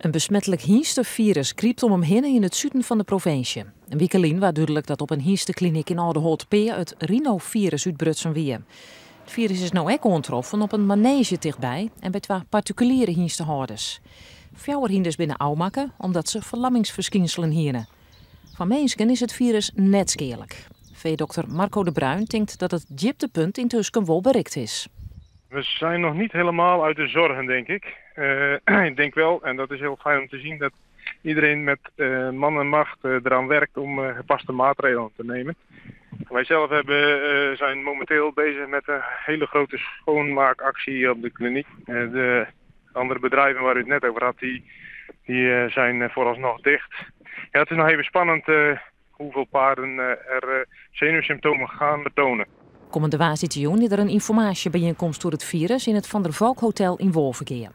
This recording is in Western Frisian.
In besmetlik hynstefirus krypt om him hinne yn it suden fan de provinsje. In wike lyn waard dúdlik dat op in hynsteklinyk yn Aldeholtpea it rhinofirus útbrutsen wie. It firus is no ek oantroffen op in maneezje tichtby en by twa partikuliere hynstehâlders. Fjouwer hynders binne ôfmakke omdat se ferlammingsferskynselen hiene. Foar minsken is it firus net skealik. Feedokter Marco de Bruin tinkt dat it djiptepunt yntusken wol berikt is. We zijn nog niet helemaal uit de zorgen, denk ik. Ik denk wel, en dat is heel fijn om te zien, dat iedereen met man en macht eraan werkt om gepaste maatregelen te nemen. Wij zelf zijn momenteel bezig met een hele grote schoonmaakactie op de kliniek. De andere bedrijven waar u het net over had, die zijn vooralsnog dicht. Ja, het is nog even spannend hoeveel paarden er zenuwsymptomen gaan vertonen. Kommende woansdeitejûn is der in ynformaasjebyienkomst oer it firus yn it Van der Valk Hotel yn Wolvegea.